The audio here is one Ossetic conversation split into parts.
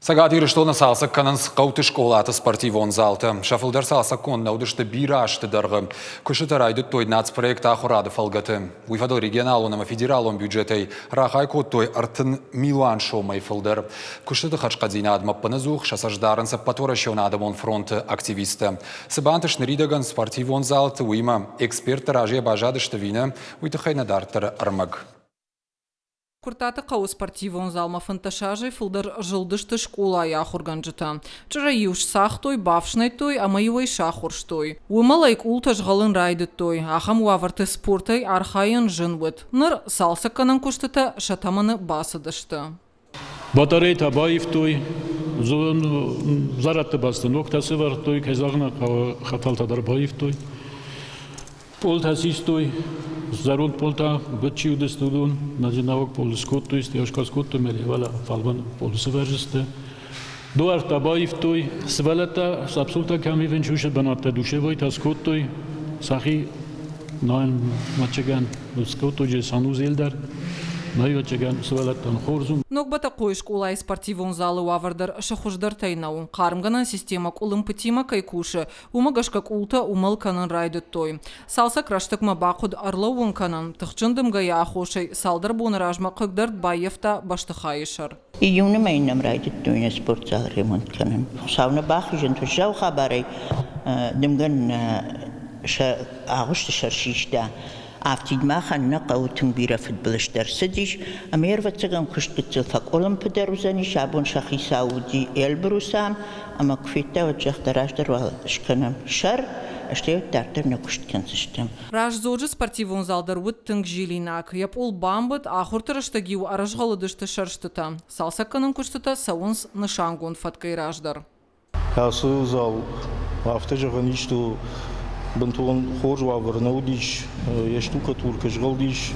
Цӕгат Ирыстоны цалцӕг кӕнынц хъӕуты скъолаты спортивон залтӕ. Сӕ фылдӕр цалцӕггонд нӕ уыдысты бирӕ азты дӕргъы. Куыстытӕ райдыдтой нацпроект Ахуырады фӕлгӕты. Уый фӕдыл регионалон ӕмӕ федералон бюджетӕй рахай кодтой 30 милуан сомӕй фылдӕр. Куыстыты хӕрзхъӕддзинадмӕ ӕппынӕдзух сӕ цӕст дарынц Ӕппӕтуӕрӕсеон адӕмон фронты активисттӕ. Цы бантыст ныридӕгӕн спортивон залты, уыимӕ эксперттӕ разыйӕ баззадысты ӕви нӕ, уый тыххӕй нӕ дарддӕры ӕрмӕг. Куырттаты хъӕуы спортивон залмӕ 15 азӕй фылдӕр зылдысты скъолайы ахуыргӕнджытӕ. Чъырӕй-иу сцагътой, бафснайдтой ӕмӕ-иу ӕй сахуырстой. Уымӕлӕй къултӕ згъӕлын райдыдтой. Ахӕм уавӕрты спортӕй архайын зын уыд. Ныр цалцӕггӕнӕн куыстытӕ сӕ тӕмӕны бацыдысты. Батарейтӕ баивтой, зӕрӕдты бӕсты ногтӕ сӕвӕрдтой, кӕй зӕгъын ӕй хъӕуы, хӕтӕлтӕ дӕр баивтой. Пъолтӕ систой, зӕронд пъолтӕ, быд чи уыдысты, уыдон нӕуӕг пъол скодтой, стӕй скодтой мӕ фӕлмӕн пъол сывӕрдзысты. Дуӕрттӕ баивтой, сывӕллӕттӕ сӕ псултӕ кӕм ивын чусы бынӕттӕ душевойтӕ скодтой, сӕхи найын мӕччыгӕн скодтой санузел дӕр. Нӕйвӕццӕгӕн сывӕллӕттӕн хорз у. Ног Бӕтӕхъойы скъолайы спортивон залы уавӕр дӕр сӕ хуыздӕртӕй нӕу. Хъармгӕнӕн системӕ къуылымпытимӕ кӕй кусы, Уымӕ гӕсгӕ къултӕ уымӕл кӕнын райдыдтой. Цалцӕг рӕстӕгмӕ бахъуыд ӕрлӕууын кӕнын, тыхджын дымгӕйы аххосӕй цалдӕр боны размӕ хъыгдӕрд баййӕфта бӕстыхайы сӕр. Июны мӕйы нӕм райдыдтой нӕ спортзал ремонт кӕнын. Хуыцау нӕ бахизӕнт уӕззау хабарӕй дымгӕ нӕ сӕ агъуысты сӕр систа. Афтид махӕн нӕ хъӕуы тынг бирӕ фыдбылызтӕ ӕрцыдис, ӕмӕ ӕрвӕццӕгӕн куыст гыццыл фӕкъуылымпыдӕр уыдзӕнис, абон сӕ хицау уыди Эльбрус ам, ӕмӕ куы федта, уӕд загъта, раздӕр уал скӕнӕм сӕр, стӕй уӕд дарддӕр нӕ куыст кӕндзыстӕм. Раздзоджы спортивон зал дӕр уыд тынг зилинаг. Йӕ пъол бамбыд, ахуырты рӕстӕг-иу ӕрызгъӕлыдысты сӕрстытӕ. Цалцӕггӕнӕн куыстытӕ цӕуынц нысангонд фӕткӕй раздӕр. Ацы зал, афтӕ зӕгъӕн ис, бынтон хорз уавӕр нӕ уыдис, йе штукатуркӕ згъӕлдис,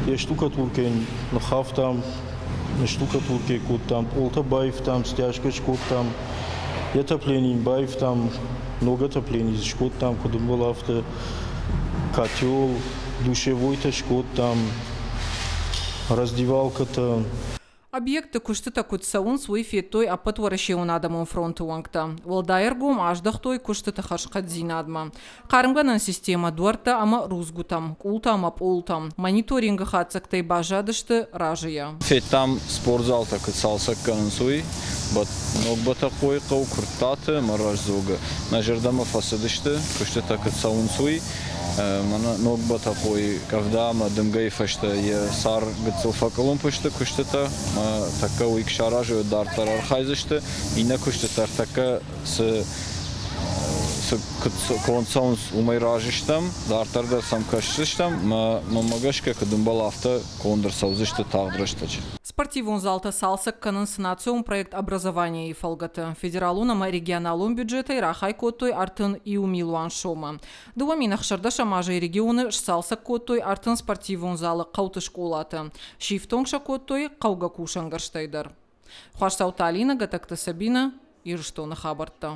йе штукатуркӕйы ныххафтам, штукатуркӕ кодтам, пъолтӕ баивтам, стяжкӕ скодтам, йӕ отопление баивтам, ног отопление скодтам, куыд ӕмбӕлы, афтӕ котел, душевойтӕ скодтам, раздевалкӕтӕ. Объекты куыстытӕ куыд цӕуынц, уый федтой Ӕппӕтуӕрӕсеон адӕмон фронты уӕнгтӕ. Уӕлдай ӕргом аздӕхтой куыстыты хӕрзхъӕддзинадмӕ. Хъармгӕнӕн системӕ дуӕрттӕ ӕмӕ рудзгуытӕм, къултӕ ӕмӕ пъолтӕм мониторингы хатдзӕгтӕй баззадысты разыйӕ. Федтам спортзалтӕ куыд цалцӕг кӕнынц, уый. Ног Бӕтӕхъойы хъӕу Куырттаты ӕмӕ Раздзогы нӕ зӕрдӕмӕ фӕцыдысты, куыстытӕ куыд цӕуынц, уый. Мӕнӕ Ног Бӕтӕхъойы къӕвда ӕмӕ дымгӕйы фӕстӕ йӕ цар гыццыл фӕкъуылымпы сты куыстытӕ. Тӕккӕ уый куы саразой, дарддӕр архайдзысты. Иннӕ куыстытӕ ӕртӕккӕ цы цы куыд конд цӕуынц, уымӕй разы стӕм. Дарддӕр дӕр сӕм кӕсдзыстӕм. Мӕнмӕ гӕсгӕ, куыд ӕмбӕлы, афтӕ конд ӕрцӕудзысты тагъд рӕстӕджы. Спортивон залтӕ цалцӕг кӕнынц национ проект «Образование-йы фӕлгӕты. Федералон ӕмӕ регионалон бюджетӕй рахай кодтой 31 милуан сомы. 2016 азы регионы сцалцӕг кодтой 30 спортивон залы хъӕуты скъолаты. Сифтонг сӕ кодтой хъӕугӕ кусӕнгӕрзтӕй дӕр. Хуасдзауты Алинӕ, Гӕтӕгты Сабинӕ, Ирыстоны хабӕрттӕ.